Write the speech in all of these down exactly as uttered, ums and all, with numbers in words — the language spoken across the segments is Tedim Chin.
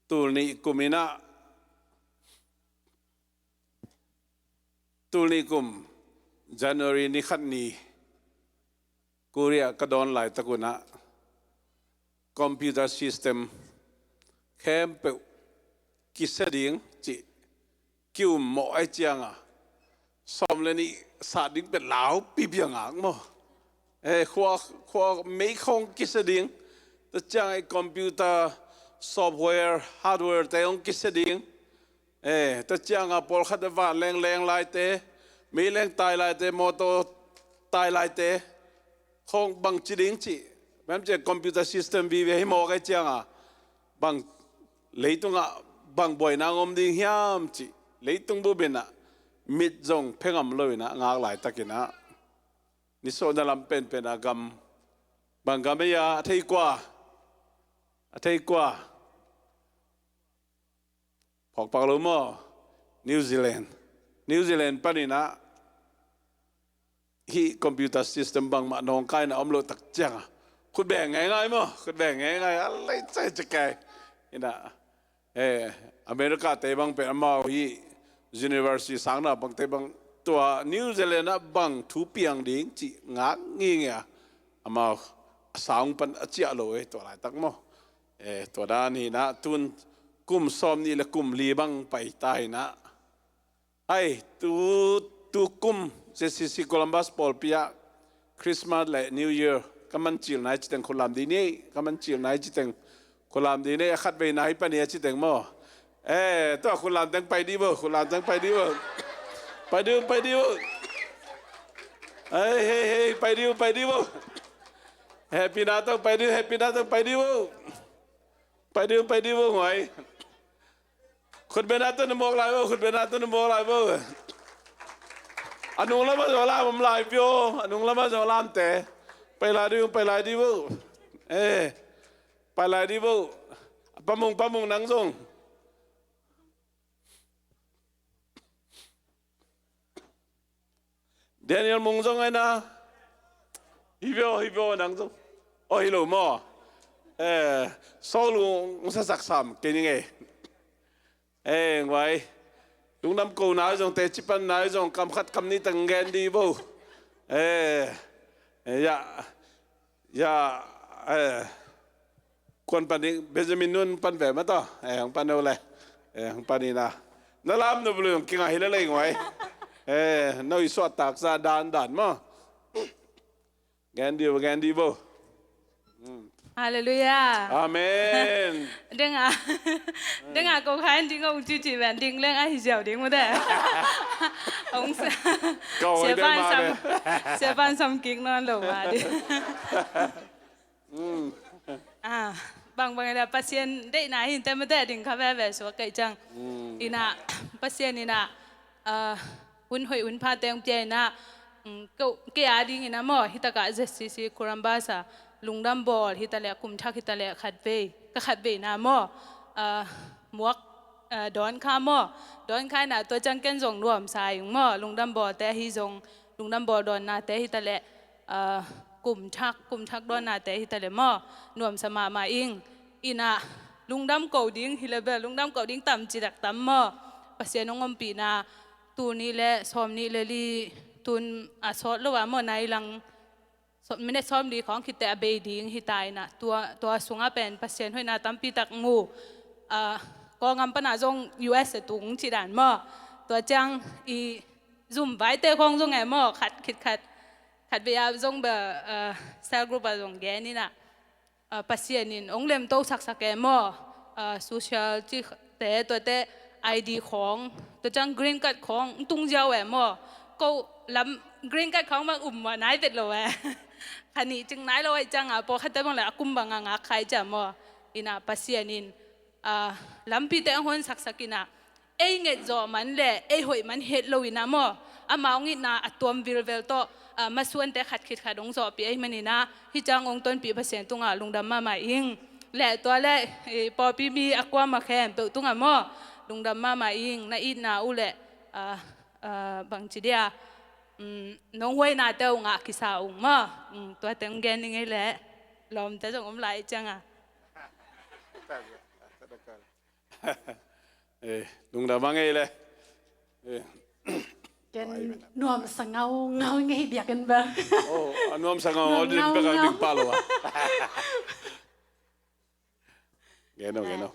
Tul nih kum in ah, tul nih kum January ni khat ni Korea ka dawn laitak un ah, computer system khempeuh kisia ding cih ki-um mawh ahih ciangin, sawm le nih sat ding pen laupi piang ngak maw. Eh, khua, khua mei khawng kisia ding. Tua ciangin computer software, hardware te hong kisia ding. Eh, tua ciangin pawlkhat a vanleng leng laite, meileng tai laite, mawtaw tai laite, khawng bangci ding cih. Bang ci-a computer system vive hi mawk ahih ciangin, bang leitungah bang buaina om ding hiam cih leitung bup in ah mit zong phe ngam lo in ah ngak laitak in ah, nisuahna lam penpen a gam, bang gam ei a, a thei kua, a thei kua. Phawk pak lo maw? New Zealand. New Zealand panin ah hih computer system bangmah nawngkaina om loh tak ciangin khut beng ngeingai maw? Khut beng ngeingai a, lei cai cikai. In ah, eh, America te bang pen amau hih university sang naupangte bang tua New Zealand ah bang thu piang ding cih ngak ngingei a, amau a sang pan a ciah lo eh, tua laitak maw. Eh, tua dan hi in ah, tun kum sawm nih le kum li bang pai ta hi in ah. Ai, tu, tu kum Z C C Columbus pawlpi ah Christmas le New Year ka mancil nai ci teng khut lam dih ni, ka mancil nai ci teng khut lam dih ni, a khat vei nai pan hi a ci teng maw. Eh, tua khut lam teng pai dih vo, khut lam teng pai dih vo. Pai dih vo, pai dih vo. Hei, hei, hei, pai dih vo, pai dih vo. Happy na tong pai dih vo, happy na tong pai dih vo. Pai dih vo, pai dih vo, nguai. Khut beng na tong na muak lai vo, khut beng na tong na muak lai vo. A nung lam ah zong lam om lai pio, a nung lam ah zong lamte. Pai lai dih vo, pai lai dih vo. Eh, pai lai dih vo. Pamung, pamung nang zong. Daniel Mung zong ai na. Hi veo, hi veo nang zong. Oh, hi lo maw. Eh, Saul Lung sasak sam kei ning ei. Eh, nguai. Lungdam ko nai zong, teci pan nai zong, kam khat kam nih tang gen dih vo. Eh, eh, ya. Ya, eh, kuan pan ding, Benjamin Nun pan ve mah tawh, eh, hong pan no le, eh, hong pan ina. Na lam no bulu hong kinga hi le lei nguai. Eh, no i suah tak za dan dan maw. Gen dih vo, gen dih vo. Halleluiah. Amen. Deng a, deng a ko kha en ding a ung cici ven ding leng a hi ziau ding mu de. Ung se. Ko oi deng ma de. Sia pan sam kik non lo ma ding. Ah, bang bang ina Pasian deihna hi in te mate ding kha veve suak kei ciang. Ina Pasian ina, ah, hun hoih hun pha teng pia ina, mm, ko, kei a ding ina maw, hi taka Z C C Columbus a lungdam bawl hi ta leh, kum thak hi ta leh khat vei, ka khat vei na maw, ah, muak, ah, dawn kha maw, dawn kha ina tua ciang ken zong nuamsa ing maw, lungdam bawl te hi zong, lungdam bawl dawnna te hi ta leh, ah, kum thak, kum thak dawnna te hi ta leh maw, nuamsa mahmah ing. Ina lungdam ko ding hi le bel, lungdam ko ding tam ci dak tam maw. Pasian hong ompihna tul nih le sawm nih le li tun a sawt lo a maw, nai lang, so, minute sawm li khawng khit teh a bei ding hi ta ina. Tua, tua sungah pen Pasian hoihna tampi tak mu. Ah, Kawlgam pana zong U S a tung ci dan maw. Tua ciang i zum vaite khawng zong e maw, khat khit khat, khat vei a zong bel, ah, cell group a zong gen ina, ah, Pasian in hong lemto saksak e maw, ah, social ci te, tuate I D khawng, tua ciang green card khawng hong tung ziau e maw. Ko lam green card khawng bang um mah nai vet lo e. Kha nih cing nai lo ahih ciang a, pawlkhatte bang le a kum bang a ngak khai cia maw. Ina Pasian in, ah, lampite hong hon saksak ina, ei nget zawh man le ei hoih man het lo ina maw, amau ngitna a tuam vilvel tawh, ah, masuante khat khit khat hong zawhpih ahih man ina, hi ciang hong tonpih Pasian tungah lungdam mahmah ing. Le tua le, eh, pawlpi mi a kuama khempeuh tungah maw, lungdam mahmah ing. Na itna uh le, ah, ah, bangci dia, mm, nong huainate uh ngah kisa ung maw. Mm, tuate hong gen ning ei le, lawmte zong om lai ciang a. Eh, lungdam a ngei le. Eh. Ken nuamsa ngaungau ngei biakinn bang. Oh, a nuamsa ngaungau din bek a ding pah lo a. Gen o, gen o.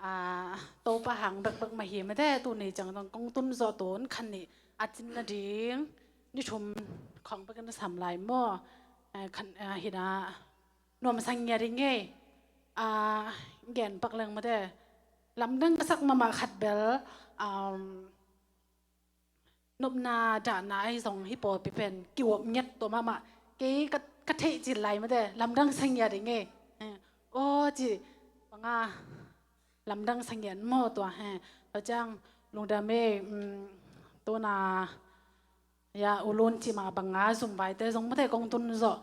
Ah, Topa hang bekbek mah hi mate, tuni ciang dong kong tun zawh tun khan nih a cin nading ni thum khawng bekin a sam lai maw? Eh, khan, ah, hi na nuamsa ngiat ding ngei. Ah, gen pak leng mate, lamdang ka sak mahmah khat bel, um, nopna dahna ahi zong hih pawlpi pen kiuap ngiat tua mahmah. Kei ka, ka theih cil lai mate, lamdang sa ngiat ding e. Eh, aw ci banga lamdang sa ngiat maw tua he. Tua ciang lungdam e, um, tuna ya ulun cima banga zumvaite zong mate kong tun zawh.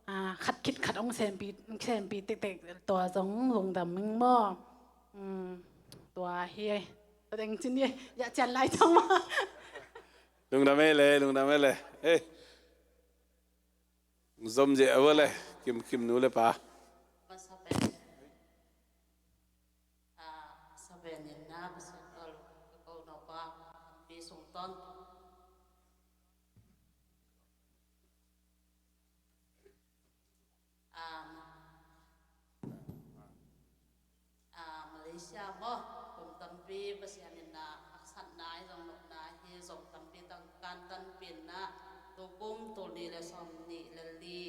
Ah, khat khit khat hong sempi, sempi tektek tua zong lungdam ing maw. Um, tua hi e. Tua deng cin hi e. Ya cian lai cang maw. Lungdam e le, lungdam e le. Eh. Zom je a le. Kim, Kim nu le pa. Masa pen. Ah, saben in na, Pasian tawh ka ko no pa, pi sung ton. Ah, ah, Malaysia maw, kum tampi Pasian in na haksatna ahi zong nopna ahi zong tampi tang kantan pin na, tukum tul nih le sawm nih le li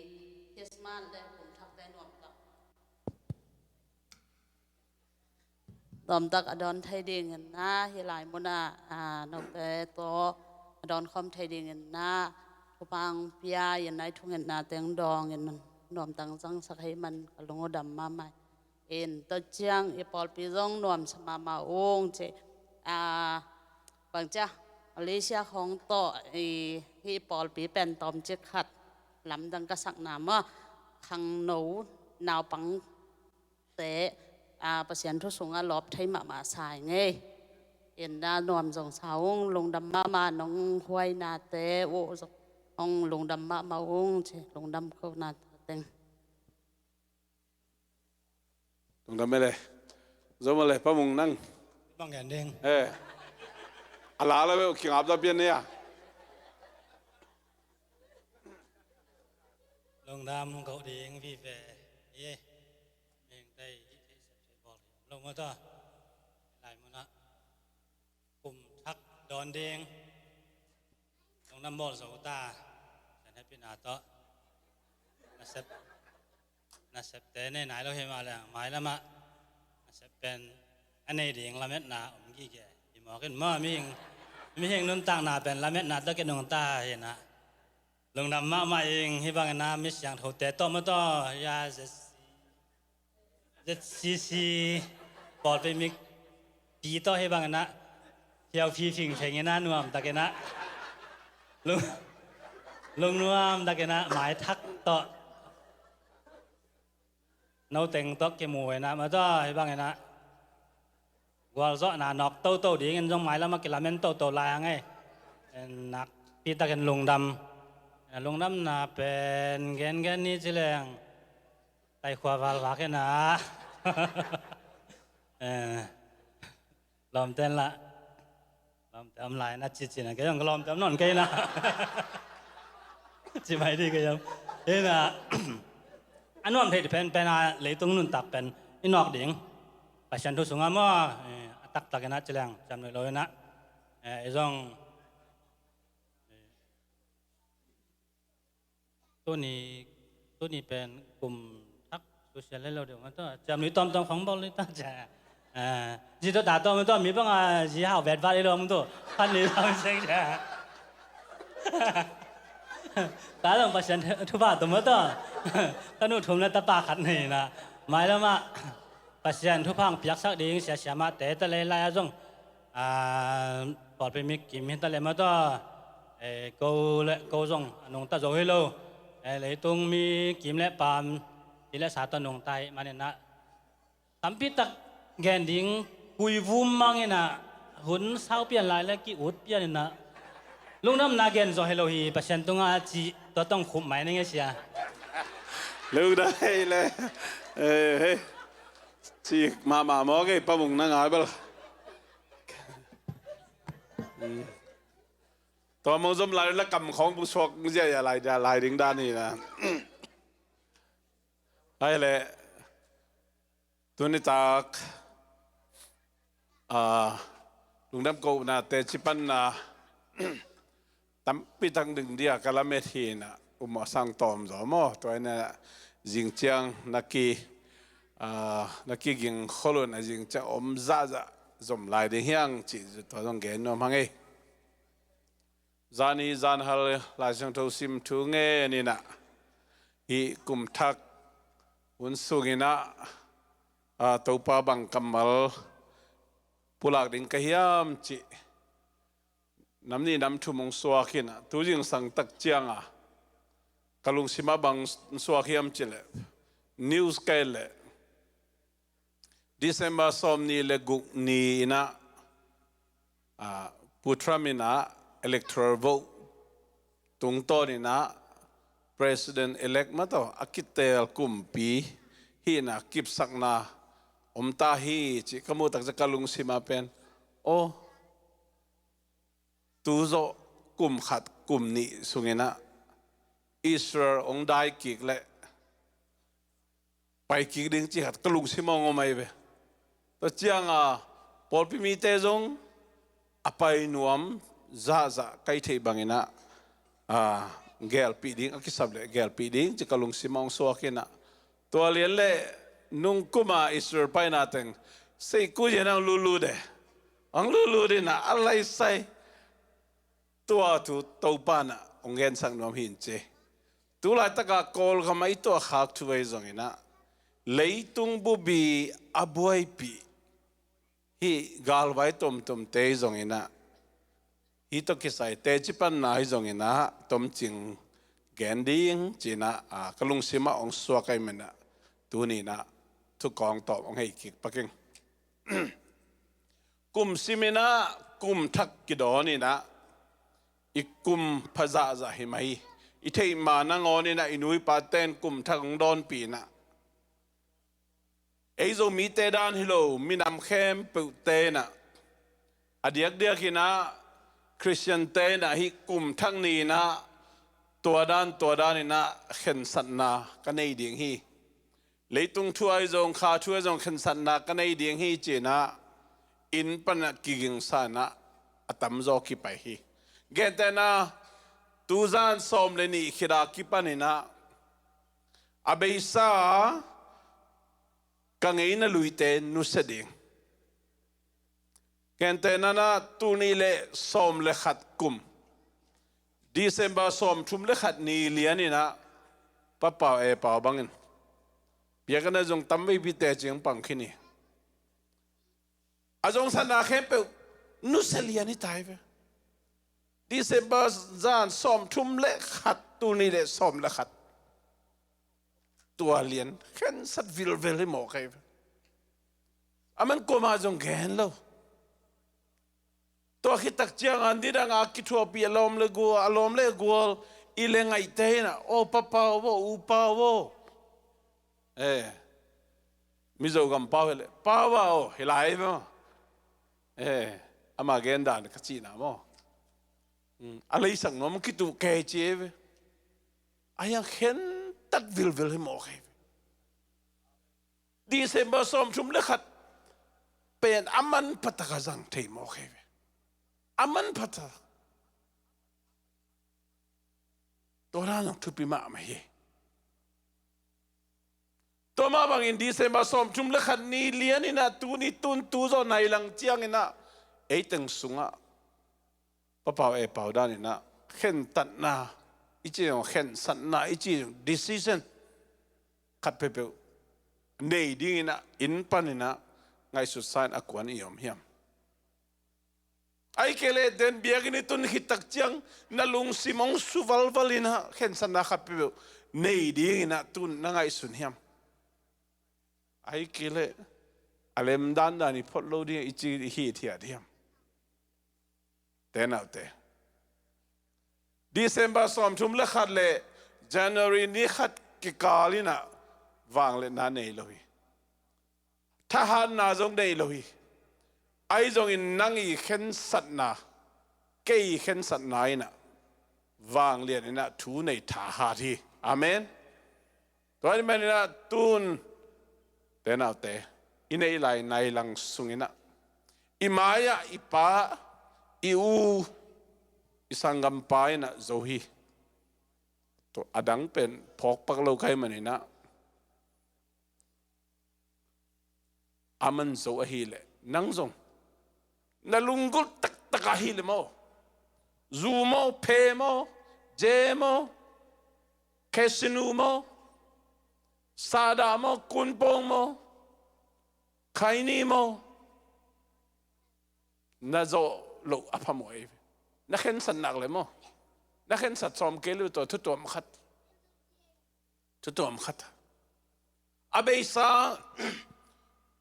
Christmas le kum thakte nuam tak. Nuamtak a dawn thei dingin na, hih lai munah, ah, note tawh a dawn khawm thei dingin na, thupha pia in na, i thungetna teng dawngin nuamtak zangsak hei man ka lung uh dam mahmah. In tua ciang i pawlpi zong nuamsa mahmah ung ci, ah, bang cia Malaysia khawng tawh i, hih pawlpi pen tawmcik khat lamdang ka sakna maw, khangno naupang te, ah, Pasian thu sungah lawp thei mahmah sa ing ei. In na nuam zong sa ung, lungdam mahmah nong huainate uh zong hong lungdam mahmah ung ci, lungdam ko na teng. Lungdam e le. Zom a le, Pa Mung nang. Bang gen ding. Eh. A la la ve, kingap da pian ne a. Lungdam ko ding vive. Ye. Meng tei hi thei sep thei bawl hi om lo maw tua. Lai munah kum thak dawn ding lungdam bawl zo ta. San happy na tawh. Nasep, nasepte nei nai lo hi mah leng mailamah nasep pen a nei ding lametna om gige. I mawk in maw, mihing, mihing nuntakna pen lametna tawh kinungta hi na. Lungdam mahmah ing, hih bangin a mi siangthote tawh maw tawh, ya, Z C C, Z C C, pawlpi mipi tawh hih bangin a, hiau phi phingpheng in a nuamtakin a, lung, lungnuamtakin a, maithak tawh. Noteng tawh kimu in a, maw tawh, hih bangin a. Gualzawhna nawk toto dingin zong mailamah kilamen toto lai a ngei. Nakpitakin lungdam. Lungdamna pen gengen ni ci leng. Taikhua valvak in a. Eh, lawmte in lah. Lawmte om lai na ci ci na kei zong ka lawmte om nawn kei na. Ci mai di kei zong. Hi na, a nuam thei penpen a leitung nuntak pen i nawk ding. Pasian thu sungah maw, eh, a taktak in a ci leng, ciam lo in a. Eh, i zong, eh, Tuni, tuni pen kum thak social hei lo deuh mah tawh. Ciam lui tawmtawm khong bawl lui ta cia. Ah, zi tawh ta tawm tawh mi bang a zi hau vet vat i lo mah tawh. Khan lui tawm seng cia. Ta long Pasian thupha tawh mah tawh. Ka nu thum le tapa khat nei na. Mailamah Pasian thupha hong piaksak ding sia siamahte ta lei lai a zong. Ah, pawlpi mi kim hi ta leh mah tawh, eh, ko le ko zong a nungta zo hi lo. Eh, leitung mi kim le paam ti le sa tawh nungta hi manin ah, tampi tak gen ding kuivum mang in ah, hun sau pian lai le ki-ut pian in ah, lungdamna gen zaw hi lo hi, Pasian tungah ci tua tawh khup mai ning e sia. Lungdam hi le. Eh, hei. Ci mahmah maw, kei pamung na ngai bel. Tua mong zom lai la kam khawng bung suak ziah lai, lai ding dan hi na. Ai le, tuni tak, ah, lungdam kohna teci panna tampi tak ding dia ka lamet hi na, um a sang tawm zaw maw, tua ina zing ciang na ki, ah, na kiging kholun a zing ciang om zahzah zom lai ding hiang ci tua zong gen nuam hang ei. Zani zanhal Lai Siangtho sim thu ngen ina, hih kum thak hun sung ina, ah, Topa bang kammal pulak ding ka hiam cih nam nih nam thum hong suak ina, tu zingsang tak cianga ka lungsim a bang suak hiam cih leh, news kai leh December sawm nih le guk ni ina, ah, Pu Trump ina electoral vote tungtawn ina President elect mataw a kitel kumpi hi ina kipsakna om ta hi cih ka muh tak ciang ka lungsim a pen, aw, tu zawh kum khat kum nih sung ina Israel hong dai kik leh pai kik ding cih khat ka lungsim a hong om ahi ve. Tua cianga pawlpi mite zong a pai nuam zahzah ka hih theih bang ina, ah, gelpih ding, a kisap leh gelpih ding cih ka lungsim a hong suak ina, tua lian leh nung kuma Israel paina teng sei ku zian ang lulu de, ang lulu de na a laisai. Tua thu Topa na hong gensak nuam hi in ci. Tulaitaka Kawlgam a i tuahkhak thu ahi zong ina, leitung bubi a buaipih hih galvai tomtomte hi zong ina, hih tawh kisai teci panna hi zong ina tomcing gen ding ci ina, ah, ka lungsim a hong suak ahi man ina, tuni ina thukawng tawm hong hei kik pak ing. Kum sim ina kum thak kidawn ina, i kum pha zahzah hi mah hi. I theih ma nangawn ina i nu i paten kum thak hong dawnpih ina, ei Zomite dan hi lo, minam khempeuhte ina, a diakdiak ina Khristiante ina hih kum thak ni ina tua dan tua dan ina khensatna ka nei ding hi. Leitung thu ahi zong, kha thu ahi zong khensatna ka nei ding hi ci ina inn pana kigingsa ina a tamzaw kipai hi. Gentehna, tuzan sawm le nih khit a kipan ina a beisa ka ngeina luite nusia ding. Gentehna ina, tul nih le sawm le khat kum, December sawm thum le khat ni lian ina, Pa Pau E Pau bangin biakna zong tam veipi teci hong pang khin hi. A zongsatna khempeuh nusia lian hi ta hi ve. December zan sawm thum le khat, tul nih le sawm le khat. Tua lian khensat vilvel hi mawk ahi ve. A man kuamah zong gen lo. Tua khit tak cianga nidanga kithuahpih a lawm le gual, a lawm le gual i le ngaihte ina, aw, Pa Pau aw, U Pau aw. Eh, Mizo gam pau hi leh, Pau aw, hi lai maw. Eh, ama gen dan ka cihna maw. Hmm, a leisak nuam kituh kei ci hi ve. A hiang khentat vilvel hi mawk ahi ve. December sawm thum le khat pen a manpha taka zang thei mawk ahi ve. A manpha tak. Tua dan zong thupi mahmah hi. Tua mah bangin December sawm thum le khat ni lian ina tuni tun tu zaw nai lang ciang ina ei teng sungah Pa Pau E Pau dan ina khentatna i ci zong, khensatna i ci zong, decision khat peuhpeuh nei ding ina inn pan ina ngaihsutsa in a kuan i om hiam? Ahih kei leh den biakinn i tun khit tak ciang na lungsim hong su valval ina khensatna khat peuhpeuh nei ding ina tun na ngaihsun hiam? Ahih kei leh a lem dandan i phot lo ding i ci i hithiat hiam? Te naute, December sawm thum le khat le January ni khat kikal ina vangliatna nei lo hi. Thahatna zong nei lo hi. Ahi zongin nang i khensatna, kei i khensatna in ah vanglian in ah thu nei thahat hi. Amen. Tua ahih manin ah tun te naute, i neih lai nai lang sungin ah i mai-ah i pa, i u, i sanggampa in ah zo hi. Tua a dang pen phawk pak lo ka hih manin ah a man zo ahih leh nang zong na lunggulh taktak ahih leh maw, zu maw, phe maw, je maw, casino maw, sahdah maw, kunpawng maw, khaini maw, na zawh loh a phamawh ei ve. Na khensat nak leh maw, na khensat sawm kei leh tua thu tuam khat, thu tuam khat. A beisa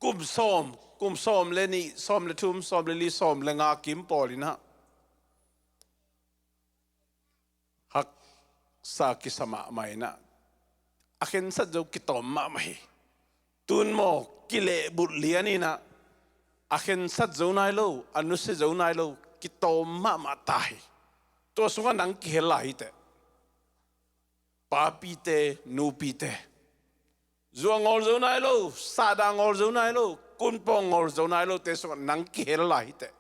kum sawm, kum sawm le nih, sawm le thum, sawm le li, sawm le nga kim pawl in ah haksa kisa mahmah in ah a khensat zo kitawm mahmah hi. Tun maw, kilehbulh lian in ah a khensat zo nai lo, a nusia zo nai lo kitawm mahmah ta hi. Tua sungah nang kihel lai hi teh. Papite, nupite, zu a ngawl zo nai lo, sahdah a ngawl zo nai lo, kunpawng a ngawl zo nai lote sungah nang kihel lai hi teh.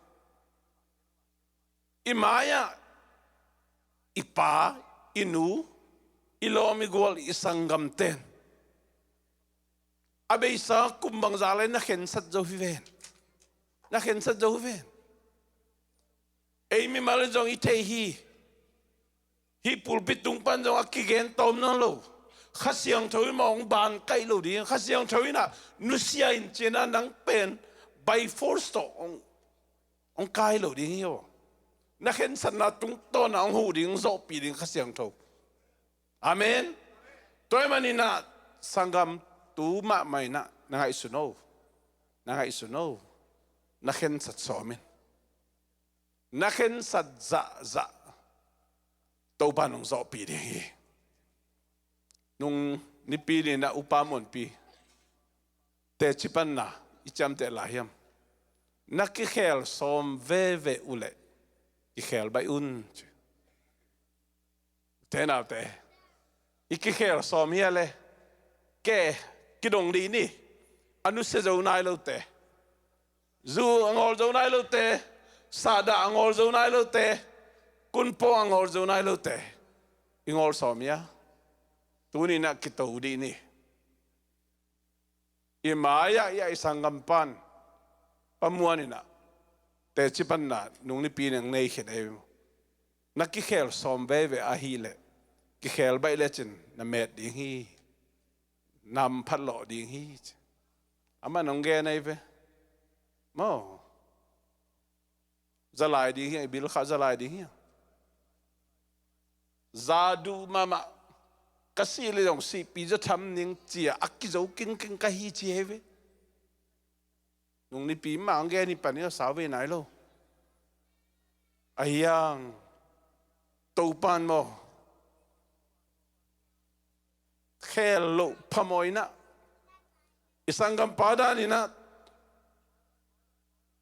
I mai-ah i pa, i nu, i lawm, i gual, i sanggamten a beisa kum bangzah lai na khensat zo hi ven. Na khensat zo hi ven. Ei mimal in zong i thei hi. Hih pulpit tung pan zong a kigen tawm nawn lo. Kha Siangtho in mah hong ban kaih lo ding, Kha Siangtho in ah nusia in ci-in ah nang pen by force tawh hong, hong kai lo ding hi aw. Na khensatna tungtawn ah hong huh ding, hong zawhpih ding Kha Siangtho. Amen. Tua ahih manin ah sanggam, tu mahmah in ah na ngaihsun o. Na ngaihsun o. Na khensat sawm in. Na khensat zahzah Topa in hong zawhpih ding hi. Nung Nipi ni-in ah Upa Muanpi teci panna i ciamteh lai hiam? Na kikhel sawm veve uh leh kikhel baih un, ci. Te naute, i kikhel sawm hi a leh, ke, kidong dih ni. A nusia zo nai lote, zu a ngawl zo nai lote, sahdah a ngawl zo nai lote, kunpawng a ngawl zo nai lote i ngawl sawm hi a. Tuni-in ah kito dih ni. I mai-ah i aih sanggampa in, Pa Muan in ah teci panna nung Nipi ni-in hong nei khin ei. Na kikhel sawm veve ahih leh kikhel baih lecin na met ding hi. Na hamphat lawh ding hi, ci. Amah in hong gen ei ve. Maw. Za lai ding hi, bil kha za lai ding hi. Za duh mahmah, ka sih leh zong sihpi zaw tham ning ci-a a kizo kingking ka hi, ci hi ve. Nung Nipi mah hong gen hi pan hi, sau vei nai lo. Ahi hang Topa in maw, khel loh phamawh in ah, i sanggampa dan in ah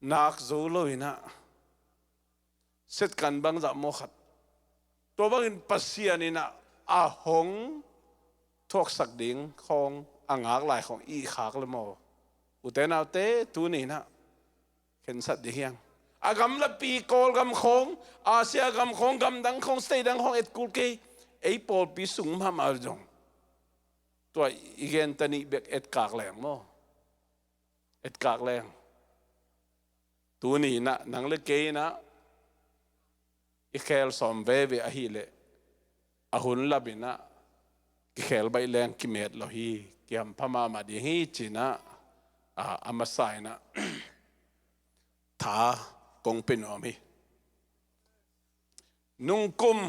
nak zo lo in ah, setkan bangzah maw khat, tua bangin Pasian in ah a hong thuaksak ding khawng, a ngak lai khawng i khak leh maw, ute naute, tuni-in ah khensat ding hi hang. A gamlapi, Kawlgam khawng, Asia gam khawng, gamdang khawng, state dang khawng etkul kei, ei pawlpi sung mahmah zong tua i genta nih bek etkak leng maw, etkak leng. Tuni-in ah nang leh kei in ah i khel sawm veve ahih leh, a hun lam in ah kikhel baih leng kimet lo hi, kihampha mahmah ding hi, ci-in ah, a, a masa in ah tha kong pia nuam hi. Nungkum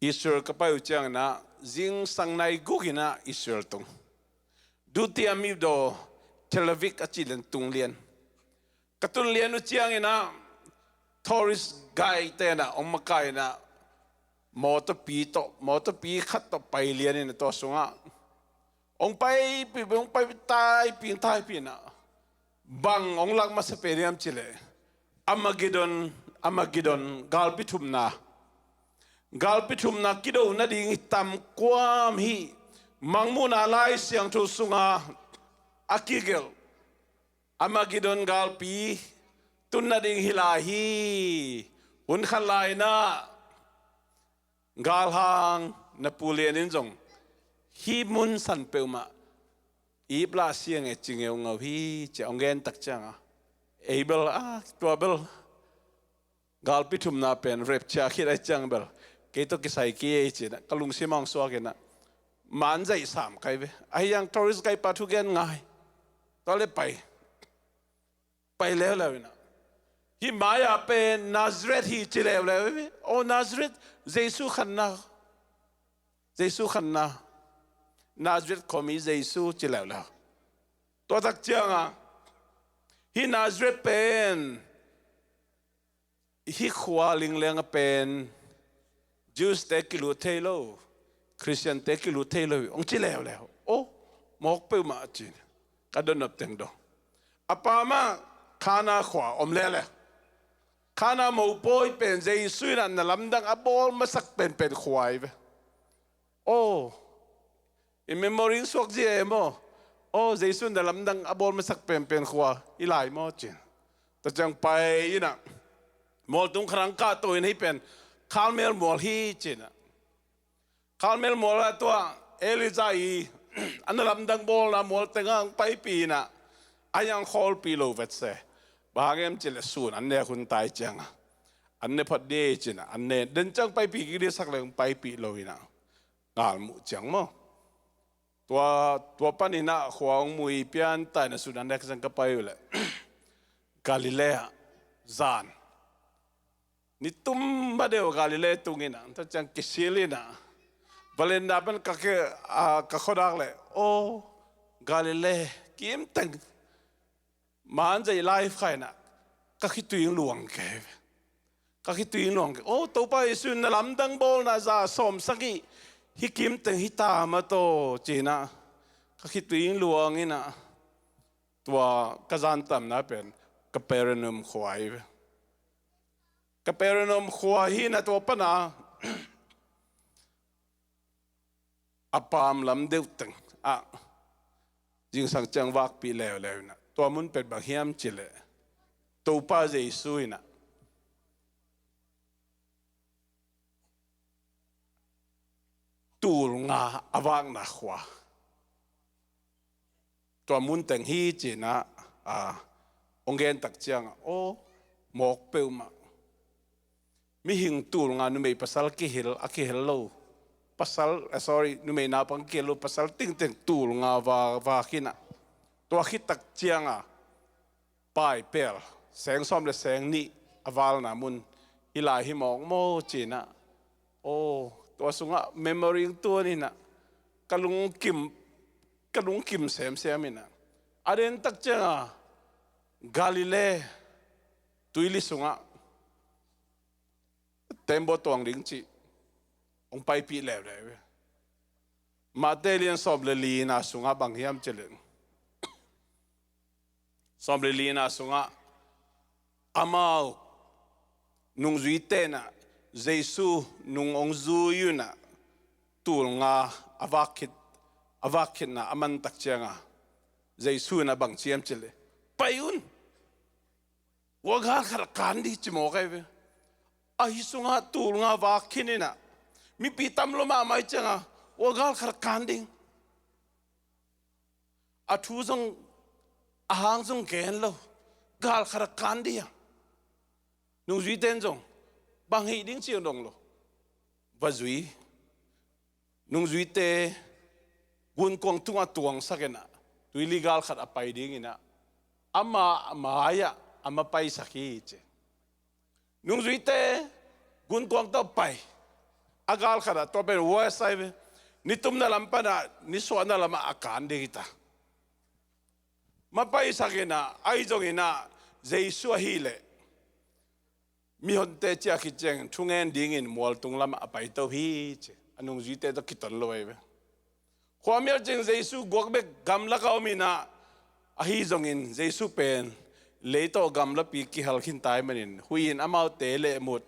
Israel ka pai uh ciangin ah, zingsang nai guk in ah Israel tung. Dutiyam i daw, Tel Aviv a cih lian tung lian. Ka tun lian uh ciangin ah, tourist guide te in ah hong makaih in ah, mawtawpi tawh, mawtawpi khat tawh pai lian in a tua sungah hong paipih, hong pai taipih, taipih in ah bang hong lak masa pen hiam cih leh Armageddon, Armageddon galpi thumna. Galpi thumna kido nading hi tam kuam hi. Mangmuhna Lai Siangtho sunga a kigelh Armageddon galpi tun nading hi lai hi. Hun khat lai-in ah galhang na pu lian in zong hih mun san peuhmah ip lah siang e ci ngeungau hi, ci a hong gen tak ciangah ei bel, a, tua bel galpi thumna pen rapture khit ahih ciang bel kei tawh kisai kei ei ci-in ah ka lungsim ah hong suak in ah man zaih sam kai ve. Ahi hang tourist guide pa thu gen ngai. Tua leh pai, pai leuleu in ah, hih mai-ah pen Nazareth hi ci leuleu hi ve. Aw, Nazareth, Jesu khanna, Jesu khanna, Nazareth khuami Jesu ci leuleu. Tua tak ciangah hih Nazareth pen, hih khua lingleng a pen Jews-te kilut thei lo, Khristian-te kilut thei lo hi, hong ci leuleu. Aw, mawk peuhmah ci-in ka donnop teng dong. A pa mah Kana khua om leuleu. Kana mopawi pen Jesu in ah na lamdang a bawl masak penpen khua hi ve. Aw, i memory suak zia e maw? Aw, Jesu in na lamdang a bawl masak penpen khua hi lai maw ci-in. Tua ciang pai in ah mualtung khat hong kahto in, hih pen Karmel mual hi ci-in ah, Karmel mual ah tua Elijah i a na lamdang bawlna mual tengah hong paipih in ah, a hiang khawlpih lo vet se. Bang hang hiam cih leh sun an nek hun tai ciangah an ne phot ding ci-in ah an ne den ciang paipih kik ding sak leh hong paipih lo in ah ngal muh ciang maw. Tua, tua panin ah khua hong mu i pian taina sun an nek ciang ka pai uh leh Galilee ah zan ni tum ma deuh Galilee tung in ah, tua ciang kisil in ah, veranda pan ka ke, a, ka khuadak leh, aw, Galilee kim teng man zaih lai kha in ah ka khitui hong luang kei ve. Ka khitui hong luang kei. Aw, Topa Jesu in na lamdang bawlna za sawm sagih hih kim teng hi ta maw taw ci-in ah ka khitui hong luang in ah, tua ka zantamna pen Capernaum khua hi ve. Capernaum khua hi in ah tua pan ah a paam lam deuh teng ah zingsang ciang vakpih leuleu in ah, tua mun pen bang hiam cih leh Topa Jesu in ah tul nga a vakna khua. Tua mun teng hi ci-in ah, a, hong gen tak ciangah, aw, mawk peuhmah. Mihing tul nga, numei pasal kihel, a kihel lo. Pasal, eh, sorry, numei naupang kihel lo, pasal tengteng tul nga va, vak in ah. Tua khit tak ciangah paipel seng sawm le seng nih a valna mun hi lai hi mawk maw ci-in ah. Aw, tua sungah memory hong tuan in ah ka lungkim, ka lungkim semsem in ah. A den tak ciangah Galilee tuili sungah tembaw tuang ding cih hong paipih leuleu. Matthai lian sawm le lina sungah bang hiam cih leh, sawm le lina sungah amau nungzuite in ah Jesu nung hong zui un ah tul nga a vak khit, a vak khitna a man tak ciangah Jesu in ah bang ci hiam cih leh, pai un. Hua gal khat a kan ding ci mawk ahi ve. Ahi sungah tul nga vak khin in ah mipi tam lua mahmah ahih ciangah hua gal khat a kan ding. A thu zong, a hang zong gen lo. Gal khat a kan ding a. Nungzuite in zong bang hih ding ci dong lo. Va zui. Nungzuite gunkuang tungah tuangsak in ah tuili gal khat a pai ding in ah ama mai-ah a mapaisak hi ci. Nungzuite gunkuang tawh pai a gal khat ah, tua pen west side ve, nitumna lam pan ah nisuahna lamah a kan ding hi ta. Mapaisak in ah, ahi zongin ah Jesu ahih leh mihonte ciah khit ciangin thungen dingin mualtung lamah a paito hi ci. A nungzuite tawh kiton lo ahi ve. Khuamial ciang Jesu guak bek gamlak a om inah, ahi zongin Jesu pen lei tawh gamlapi kihal khinta ahih manin huih in amaute lehmut.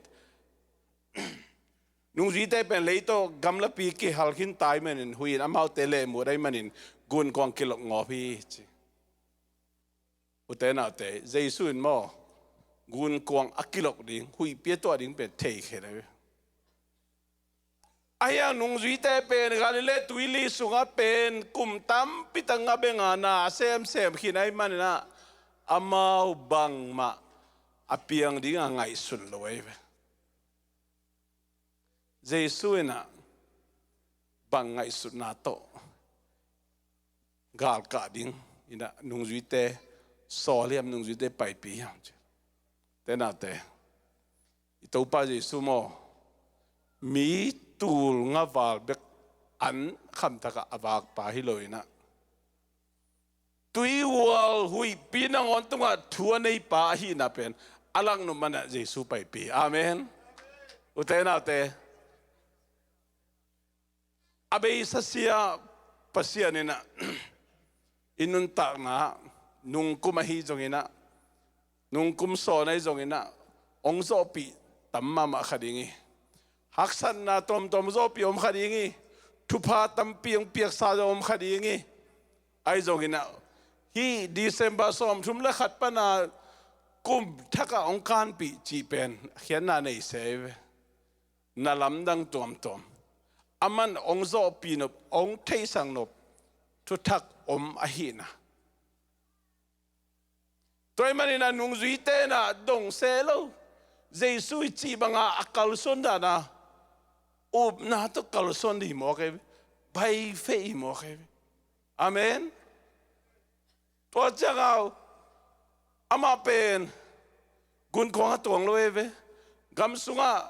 Nungzuite pen lei tawh gamlapi kihal khinta ahih manin huih in amaute lehmut ahih manin gunkuang kilok ngawp hi ci. Ute naute, Jesu in maw gunkuang a kilok ding, huihpi a tuah ding pen thei khe lo hi. Ahi hang nungzuite pen Galilee tuili sungah pen kum tampi tak a benga na a semsem khin ahih maninah amau bangmah a piang ding a ngaihsun lo ahi ve. Jesu inah bang ngaihsutna tawh galkah ding inah nungzuite sawl hiam, nungzuite paipi hiam ci. Ute naute, i Topa Jesu maw mi tul nga val bek an khamtakah a vakpa hi lo inah tuihual huihpi nangawn tungah thu a neipa ahihna pen a langnop manah Jesu paipi. Amen. Ute naute, a beisa sia Pasian inah i nuntakna nungkum ahi zonginah, nungkum sawn ahi zonginah hong zawhpih tam mahmah kha ding hi. Haksatna tuamtuam zawhpih om kha ding hi. Thupha tampi hong piaksa zong om kha ding hi. Ahi zonginah hih December sawmthum le khat pana kum thakah hong kanpih cih pen khiatna nei se hi ve. Na lamdang tuamtuam, aman hong zawhpih nop, hong theihsak nop thuthak om ahihna. Tua ahih manin a nungzuite inah dong se lo. Jesu i cih banga a kalsuan dana upna tawh kalsuan dih mawk ahi ve. By faith mawk ahi ve. Amen. Tua ciangah amah pen gunkuang a tuang lo ahi ve. Gam sungah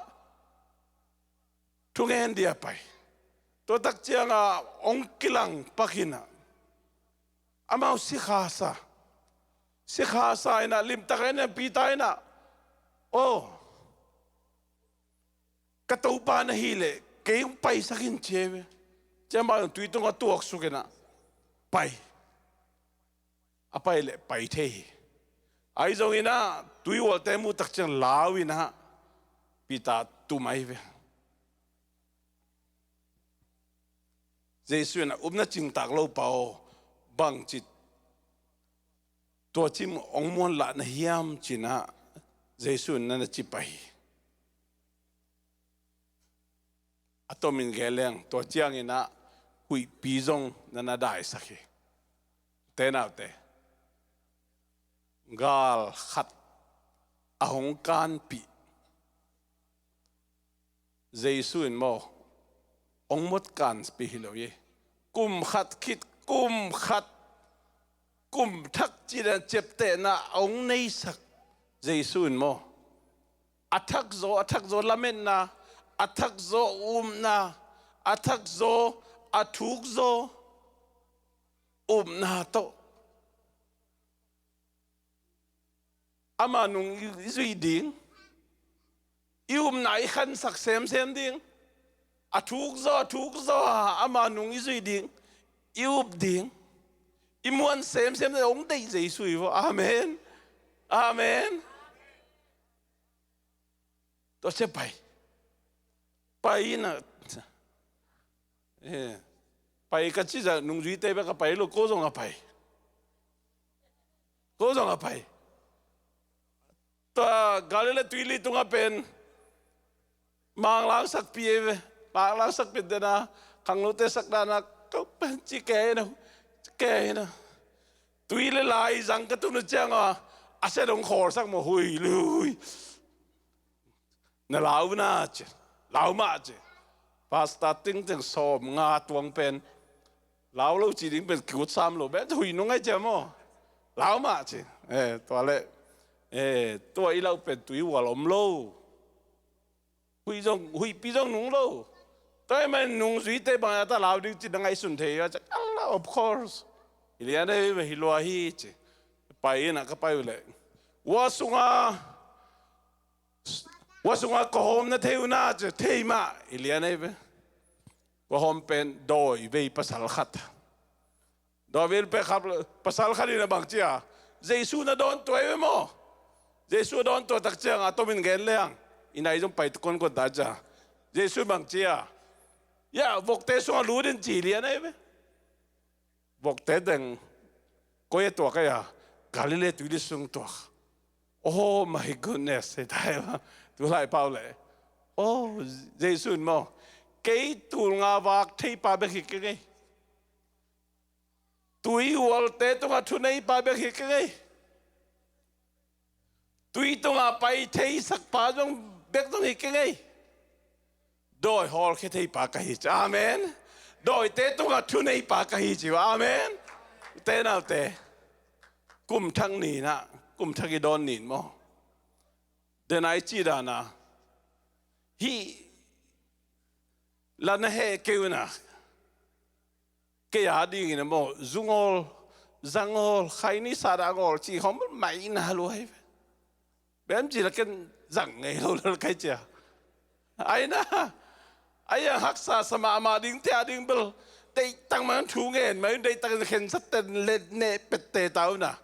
thungen dia pai. Tua tak ciangah hong kilang pakinah amau sikhasa, sikhasa inah limtak inah Peter inah, aw, ka Topa na hih leh kei hong paisak in ci ahi ve. Ciamah tui tungah tuaksuk inah pai. A pai leh pai thei hi. Ahi zonginah tuihualte muhtak ciang lau inah Peter tum ahi ve. Jesu inah upna cingtak lo pa aw, bangci tua cim hong muanlah na hiam cinah Jesu in na na ci pah hi. A tomin gen leng tua cianginah huihpi zong na na daisak hi. Ute naute, gal khat a hong kanpih Jesu in maw hong mot kanpih hi lo hi. Kum khat khit kum khat, kum thak cina ciaptehna a hong neisak Jesu in maw a thakzaw, a thakzaw lametna, a thakzaw upna, a thakzaw, a thukzaw upna tawh ama nung i zuih ding, i upna i khansak semsem ding, a thukzaw, a thukzaw a ama nung i zuih ding, i up ding, i muan semsem ding hong deih Jesu hi vaw. Amen. Amen. Tua sia pai. Pai inah, eh, pai ka cih zah nungzuite bek a pai lo, ko zong a pai. Ko zong a pai. Tua Galilee tuili tungah pen manglang sakpi ei ve. Manglang sakpi dena khangnote sak dana ko pen ci kei na, ci kei na. Tuili lai zang ka tun uh cianga a sia dong khawlsak maw, hui lui. Na lau na ci, lau mah ci. Pastor tingting sawm nga tuang pen lau lo ci ding pen kiut sam lo ben hui nung ai cia maw. Lau mah ci. Eh, tua le, eh, tua i lau pen tuihual om lo. Hui zong, huihpi zong nung lo. Tua i man nungzuite bang a ta lau ding ci na ngaihsun thei a ci. Allah, of course. Hi lian ei hi lua hi ci. Pai ina ka pai uh le, ua sunga Kua sungah kuahawm na thei uh na ci-a thei mah i lian ahi ve. Kuahawm pen dawivei pasal khat. Dawivei pek khap pasal khat in a bang ci-a, Jesu na dawn tuai ve maw? Jesu a dawn tuah tak ciang a tomin gen leng i nai zong pai kuankua ta ci-a, Jesu bang ci-a, ya, vokte sungah lut in ci lian ahi ve. Vokte teng koi a tuak ahi a, Galilee tuili sung tuak. Oh my goodness, hi ta hi. Tulai pau le, oh, Jesu in maw, kei tul nga vak theipa bek hi keng ei. Tui ualte tungah thuneipa bek hi keng ei. Tui tungah pai theisakpa zong bek zong hi keng ei. Dawi hawlkhia theipa ka hi ci. Amen. Dawite tungah thuneipa ka hi ci. Amen. Ute naute, kum thak ni-in ah, kum thak i dawn ni-in maw, den a i cih dan a, hih la na heh kei un ah, kei a dingin a maw, zu ngawl, za ngawl, khaini sat a ngawl cih khawng bel maina lua hi ve. Bem cih la ken zang ngei lo lel kai cia. Aina, a iang haksa sa mahmah dingte a ding bel, deihtak mah thu ngen mah in, deihtak in khensat ten let neh pette ta un ah.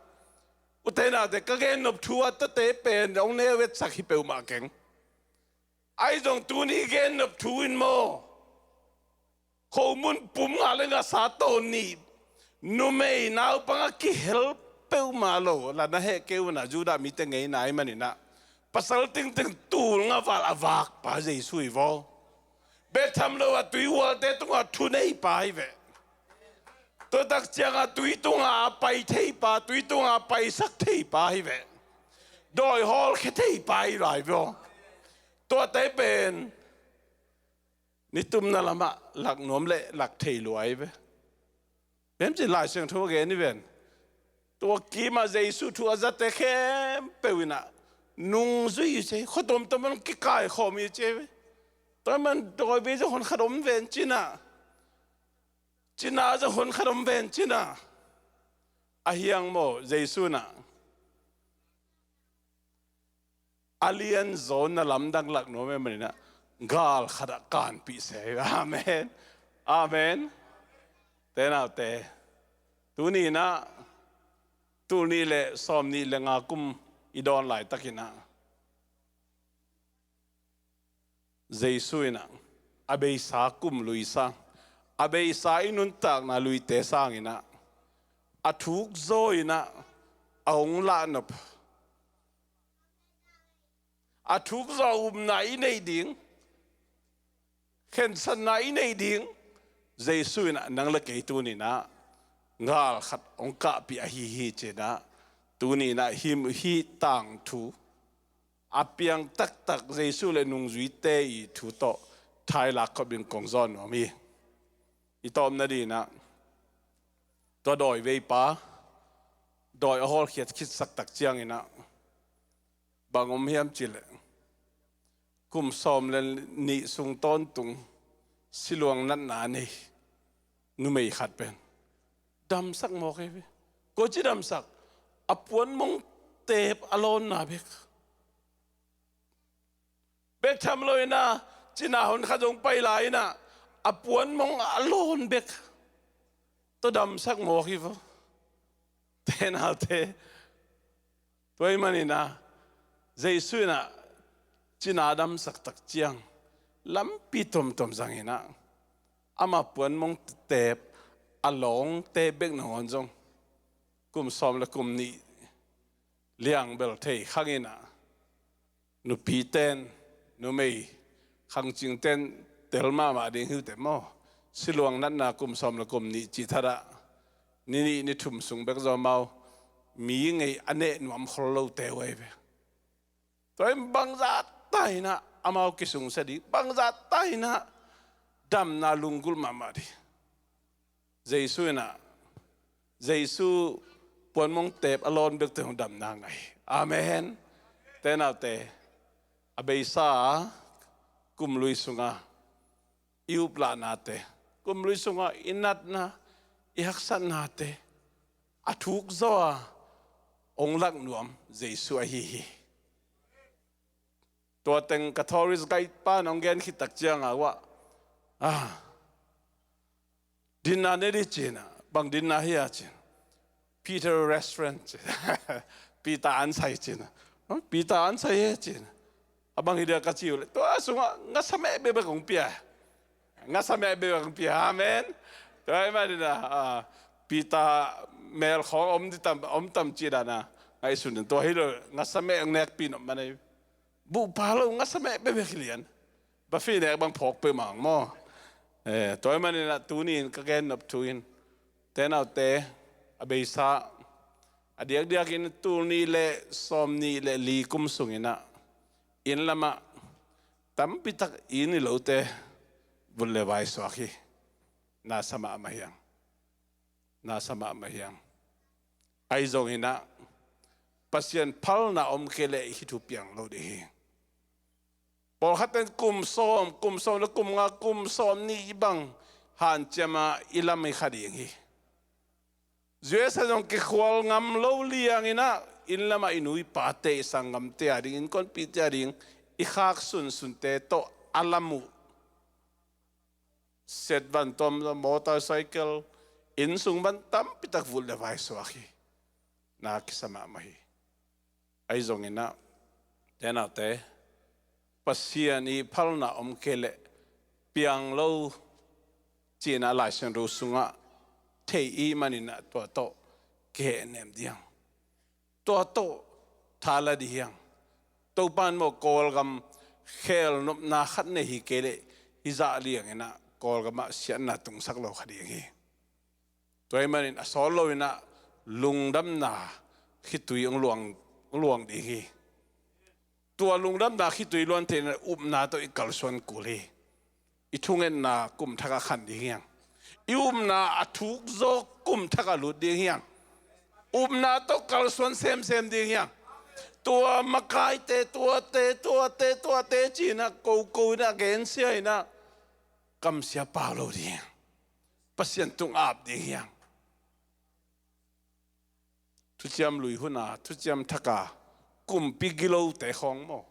Ute naute, ka gennop thu a tate pen hong ne vetsak hi peuhmah keng. Ahi zong tuni gennop thu in maw, khomun pum nga le ngasa tawn nih, numei naupang a kihel peuhmah lo la na heh kei un ah, Judah mite ngeina ahih manin ah, pasal tingting tul nga val a vakpa Jesu hi vaw. Bek tham lo a tui ualte tungah thuneipa hi ve. Tua tak ciangah tui tungah a pai theipa, tui tungah a paisak theipa hi ve. Dawi hawlkhia theipa hi lai vaw. Tuate pen ni tumna lamah lak nuam le lak thei lua hi ve. Bem cih Lai Siangtho a gen hi ven. Tua kimah Jesu thu a zate khempeuh in ah nungzui hi ci, khua tuamtuam in kikaikhawm hi ci hi ve. Tua man dawi bei zong hon khat om ven ci in ah, cina zong hon khat om ven ci in ah, a hiang maw, Jesu in ah a lianzaw na lamdang lak nuam ahih manin ah, gal khat ah kanpih se. Amen. Amen. Ute naute, tuni in ah tul nih le sawm nih le nga kum i dawn laitakin ah, Jesu in ah a beisa kum lui sang, a beisa i nuntakna luite sangin ah, a thuk zaw in ah a hong lahnop, a thuk zaw upna i neih ding, khensatna i neih ding, Jesu in ah nang le kei tuni in ah gal khat hong kahpih ahi hi ci in ah, tuni in ah hih tangthu a piang taktak Jesu le nungzuite i thu tawh thailak khop in kong zawn nuam hi. I tawpna dingin ah, tua dawiveipa, dawi a hawlkhiat khitsak tak ciangin ah, bang om hiam cih leh, kum sawm le nih sung tawntung siluang natna nei numei khat pen damsak mawk hi ve. Koici damsak? A puanmong teep a lawnna bek. Bek tham lo in ah, cina hon khat zong pai lai in ah, a puanmong a lawn bek. Tua damsak mawk hi vaw. Ute naute, tua ahih manin ah, Jesu in ah cina damsak tak ciang, lampi tuamtuam zangin ah, ama puanmong teep a lawngte bek nangawn zong kum sawm le kum nih liangbel thei khang in ah, nupiten, numei khangcingten tel mahmah ding hi uh teh maw. Siluang natna kum sawm le kum nih cih thadah, ni nih ni thum sung bek zaw amau mi ngei a neh nuam khol lote uh ahi ve. Tua in bangzah ta in ah amau kisungsia ding, bangzah ta in ah damna lunggulh mahmah ding. Jesu in ah, Jesu puanmong teep a lawn bekte hong damna ngah hi. Amen. Ute naute, a beisa kum lui sunga i uplahnate, kum lui sunga i natna, i haksatnate a thuk zaw a hong lak nuam Jesu ahi hi. Tua teng ka tourist guide pan hong gen khit tak ciang a uah, ah, dinner ne di ci-in ah, bang dinner hia ci-in, Peter restaurant ci-in. Peter an sai ci-in ah. Peter an sai he ci-in ah. A bang hi dia ka ci uh leh, tua sungah ngasa meh bekbek hong pia. Ngasa meh bekbek hong pia. Amen. Tua ahih manin ah, ah, Peter mel khawng om di tam, om tam ci dan ah, ngaihsun in tua hi lo, ngasa meh hong nekpih nop man ei. Buh pha lo, ngasa meh bekbek hi lian. Buffet nek bang phawk peuhmah maw. Eh, tua ahih manin ah tuni in ka gen nop thu in, te naute, a beisa, a diakdiak in tul nih le sawm nih le li kum sungin ah, inn lamah tampi tak inn i lote vut le vai suak hi. Na sa mahmah hiang. Na sa mahmah hiang. Ahi zongin ah, Pasian phalna om kei leh hih thu piang lo ding hi. Pawlkhat ten kum sawm, kum sawm le kum nga, kum sawm nih bang hanciam a i lam hi kha ding hi. U S A zong kikhual ngam lo liangin ah, inn lamah i nu i pate, i sanggamte a ding, innkuanpihte a ding, i khak sunsunte tawh a lam uh, set van tuam, motorcycle, inn sung van tampi tak vut le vai suak hi. Na kisa mahmah hi. Ahi zongin ah, te naute, Pasian i phalna om kei leh piang lo ci-in ah Lai Siangtho sungah thei i hih manin ah tua tawh kihehnem ding hiang. Tua tawh tha la ding hiang. Topa in maw, Kawlgam khelnopna khat nei hi kei leh, hih zah liangin ah Kawlgam ah siatna tungsak lo kha ding hi. Tua ahih manin a sawt loin ah lungdamna khitui hong luang, hong luang ding hi. Tua lungdamna khitui luan theihna upna tawh i kalsuan kul hi. I thungetna kum thak ah khan ding hiang. I upna a thuk zaw kum thak ah lut ding hiang. Upna tawh kalsuan semsem ding hiang. Tua makaite, tuate, tuate, tuate ci-in ah koko in ah, gensia in ah, kamsia pau lo ding hiang. Pasian tung ap ding hiang. Thuciam Lui hun a, Thuciam Thak a kumpi gilote khawng maw,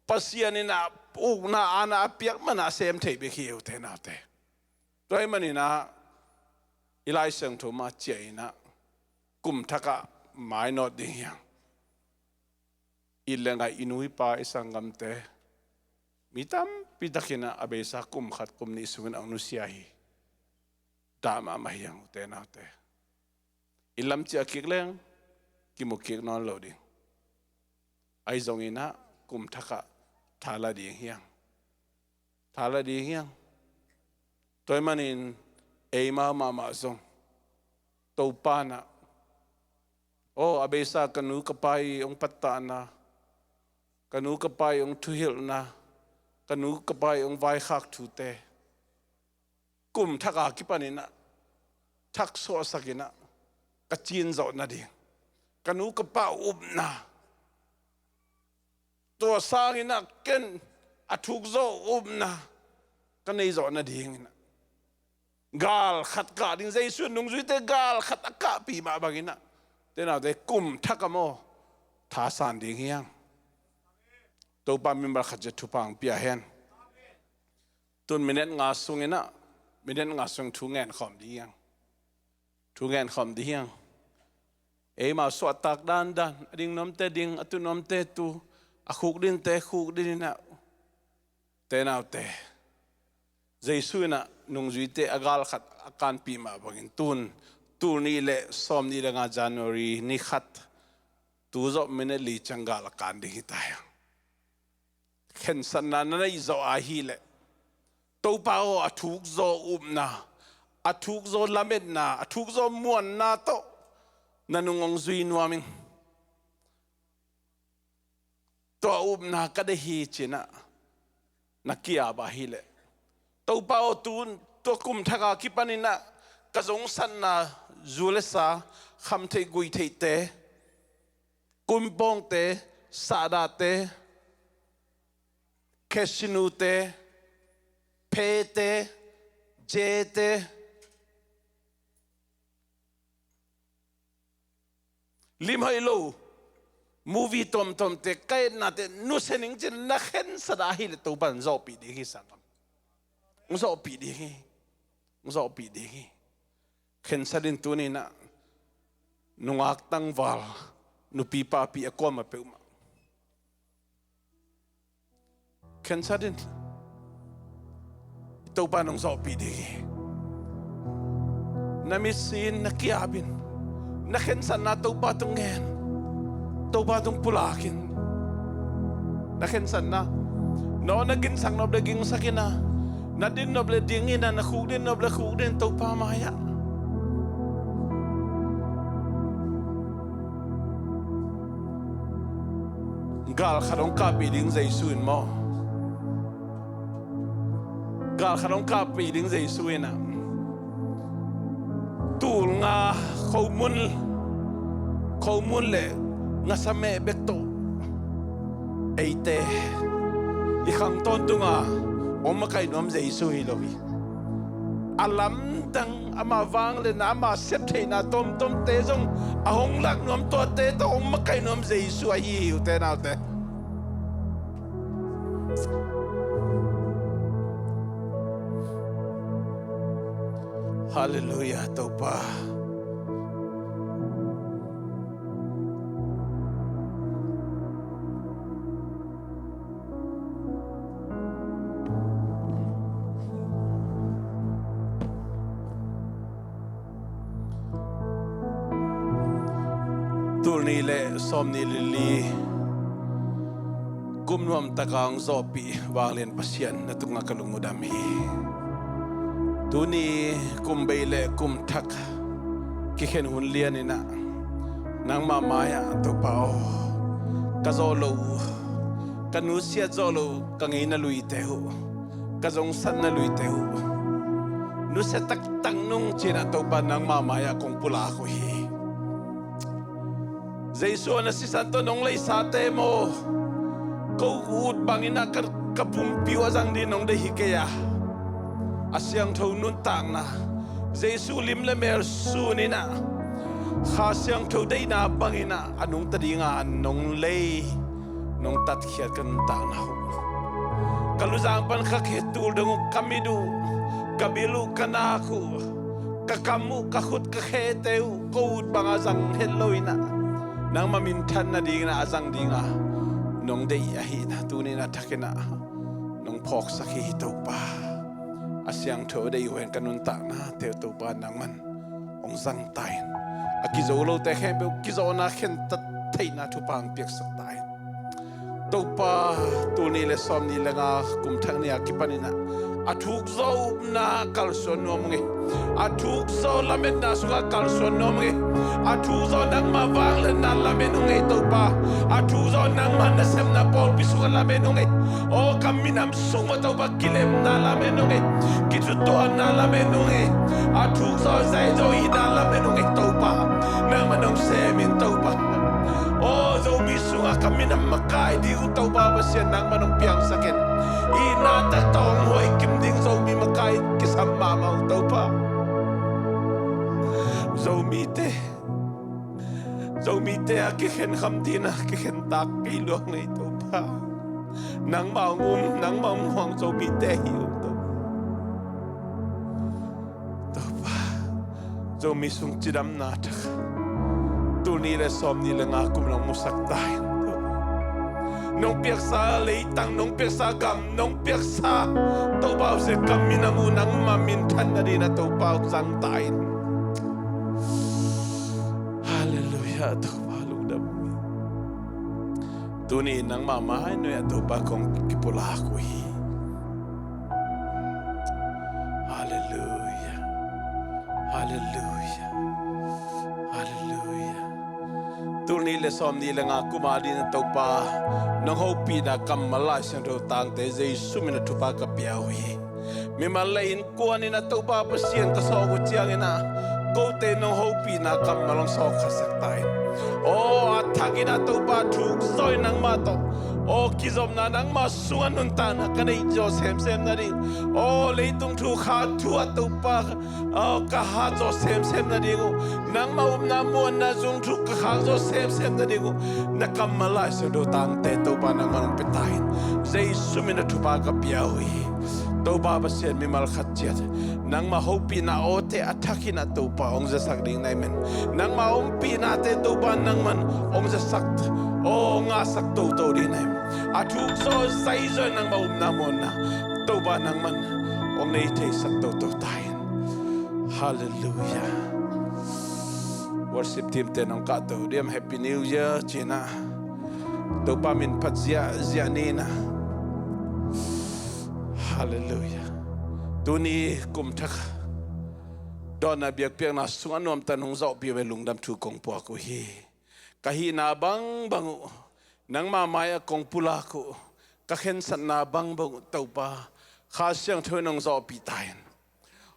Pasian in a ukna, aana a piak man a sem thei bek hi, ute naute. Tua ahih manin ah i Lai Siangtho mah ciah in ah kum thak ah mainawt ding hiang. It le ngaih, i nu i pa, i sanggamte, mi tampi takin ah a beisa kum khat kum nih sungin a hong nusia hi. Dah mahmah hiang, ute naute. Inn lam ciah kik leng kimu kik nawn lo ding. Ahi zongin ah kum thak ah tha la ding hiang. Tha la ding hiang. Tua ahih manin eimau mahmah zong Topa in ah, aw, a beisa ka nu ka pa i hong pattahna, ka nu ka pa i hong thuhilhna, ka nu ka pa i hong vaikhak thute kum thak a kipan in ah thak suahsak in ah ka cin zawh nading, ka nu ka pa upna, tua sangin ah ken a thuk zaw upna ka nei zawh nadingin ah, gal khat kah ding, Jesu in nungzuite gal khat a kahpih mah bangin ah, ute naute, kum thak ah maw, thasan ding hiang. Topa min bang khat ciat thupha hong pia hen. Tun minute nga sungin ah, minute nga sung thu ngen khawm ding hiang. Thu ngen khawm ding hiang. Eimau suahtak dandan, a ding nuamte ding, a tu nuamte tu, a khuk dinte khuk din in ah, ute naute, Jesu in ah nungzuite a gal khat a kanpih mah bangin tun, tul nih le sawm nih le nga January ni khat, tu zawh minute li ciang gal a kan ding hi ta hiang. Khensatna na neih zawh ahih leh, Topa aw, a thuk zaw upna, a thuk zaw lametna, a thuk zaw muanna tawh na nung hong zui nuam ing. Tua upna ka deih hi ci-in ah na ki-ap ahih leh, Topa aw, tun, tua kum thak a kipan in ah ka zongsatna, zu le sa, khamtheih guihtheihte, kumpawngte, sahdahte, casinote, phete, jete, limhoih lo, Movie tuamtuamte, ka etnate nusia ning cin na khensat ahih leh Topa in hong zawhpih ding hi, sanggam. Hong zawhpih ding hi. Hong zawhpih ding hi. Khensat in tuni-in ah nungak tangval, nupi papi a kuamah peuhmah. Khensat in. Topa in hong zawhpih ding hi. Na mitsi in, na ki-ap in, na khensatna Topa tung ngen. Topa tung pulak in. Na khensatna. Na aw, na ginsak nop leh ginsak in ah. Na din nop leh ding in ah, na khukdin nop leh khukdin Topa mai-ah. Gal khat hong kahpih ding Jesu in maw. Gal khat hong kahpih ding Jesu in ah. Tul nga khomun, khomun leh ngasa meh bek tawh. Eite, i khang tawntung a hong makaih nuam Jesu hi lo hi. A lamdang, amah vangliatna, amah septheihna tuamtuamte zong a hong lak nuam, tuate tawh hong makaih nuam Jesu ahi hi, ute naute. Halleluiah, Topa. Tul nih leh sawmnih leh li kum nuamtak a hong zawhpih vanglian Pasian, na tungah ka lung uh dam hi. Tuni kum bei leh kum thak kikhen hun lian in ah, nangmah mai-ah Topa aw, ka zawh loh uh, ka nusiat zawh loh uh, ka ngeina luite uh, ka zongsatna luite uh, nusia taktak nung ci-in ah Topa, nangmah mai-ah kong pulak uh hi. Jesu aw, na sisan tawh nong leisate maw, ko ut bangin ah ka, ka pumpi uh a zang ding nong deih hi kei a, a siangtho nuntakna, Jesu lim leh mel sun in ah, Kha Siangtho deihna bangin ah a nungta ding a nong lei, nong tatkhiat ka nuntakna uh. Ka luzang pan kha khe tul dong uh, ka mit uh, ka bil uh, ka nak uh, ka kam uh, ka khut ka khete uh, ko ut bang a zang het lo in ah, nangmah minthan nading in ah a zang ding a nong deih ahihna tuni-in ah thak in ah nong phawksak hi, Topa. A siangtho deih uh hen ka nuntaknate uh Topa nangman hong zang ta in. A kizo lote khempeuh kizawhna khentat theihna thupha hong piaksak ta in. Topa, tul nih leh sawmnih leh nga kum thak ni a kipan in ah, a thuk zaw upna kalsuan nuam ung ei. A thuk zaw lametna sungah kalsuan nuam ung ei. A thuk zaw nangmah vangliatna lamen ung ei, Topa. A thuk zaw nangmah nasepna pawlpi sungah lamen ung ei. Aw, ka minam sung maw, Topa, kilemna lamen ung ei. Kithutuamna lamen ung ei. A thuk zaw zai zaw itna lamen ung ei, Topa. Nangmah nong sem in, Topa. Aw, Zomi sungah ka minam makai ding uh, Topa Pasian, nangmah nong piangsak in. Itna taktak hong huai kim ding Zomi makai kisam mahmah uh, Topa. Zomite, Zomite a kikhen kham ding a kikhen tak kei lua ung ei, Topa. Nangmah hong um, nangmah hong muang Zomite hi ung, Topa. Topa, Zomi sung cidamna thak tul nih leh sawmnih leh nga kum nong musak ta in, Topa. Nong piaksa leitang, nong piaksa gam, nong piaksa, Topa, use ka minam uh nangmah minthan nading in ah, Topa, hong zang ta in. Halleluiah, Topa, lungdam ung ei. Tuni nangmah mai nuai-ah, Topa, kong kipulak uh hi. Halleluiah. Halleluiah. Halleluiah. Tul nih leh sawmnih leh nga kum a ding in ah, Topa, nong hopihna kammal, Lai Siangtho tangte Jesu min a thupha ka pia uh hi. Mimal leh innkuan in ah, Topa Pasian, ka sawk uh ciangin ah, kote nong hopihna kammal hong sawk khasak ta in. Aw, a thakin ah Topa thuk zaw in nangmah tawh, aw, kizopna nangmah sungah nuntakna ka neih zawh semsem nading, aw, leitung thu kha thu ah Topa, aw, ka hat zawh semsem nading uh, nangmah upna muanna zung thu ka khak zawh semsem nading uh, na kammal Lai Siangtho tangte Topa nangmah hong pia ta in. Jesu min a thupha ka pia uh hi. Topa Pasian, mimal khat ciat nangmah hopihna awte a thakin ah Topa hong zasak ding na hih man. Nangmah ompihnate Topa nangman hong zasak, aw, hong ngahsak toto ding na hih man. A thuk zaw zai zaw in nangmah upna muanna Topa nangman hong nei theisak toto ta in. Halleluiah. Worship team te nong kahto diam, Happy New Year ci-in ah, Topa min phat ziahziah ni in ah. Halleluiah. Tuni kum thak dawnna biakpiakna sungah nuamtak hong zawhpih uh hi, lungdam thu kong puak uh hi. Ka hihna bangbang uh nangma mai-ah kong pulak uh, ka khensatna bangbang uh Topa, Kha Siangtho in hong zawhpih ta in.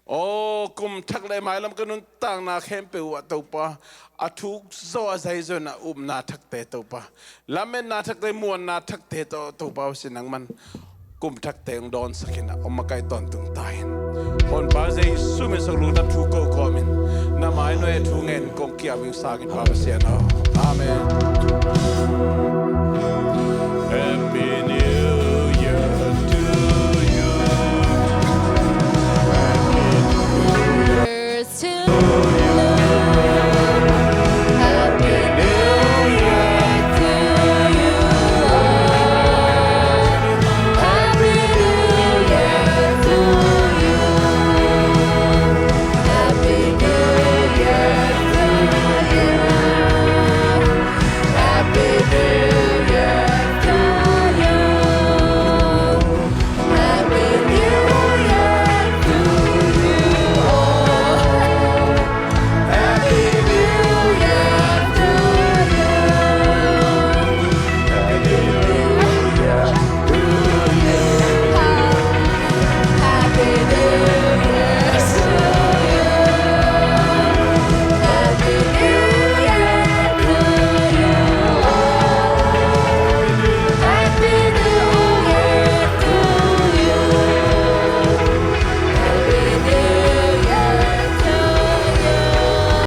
Aw, kum thak le mailam ka nuntakna khempeuh uh ah Topa, a thuk zaw a zai zaw in ah upna thakte Topa, lametna thakte, muanna thakte tawh Topa Pasian nangman kum thakte hong dawnsak in ah, hong makaih tawntung ta in. Honpa Jesu min suang lungdam thu ko kawm in, na mai nuai-ah thu ngen kong ki-ap ing, sangin Pa Pasian aw. Amen. Happy New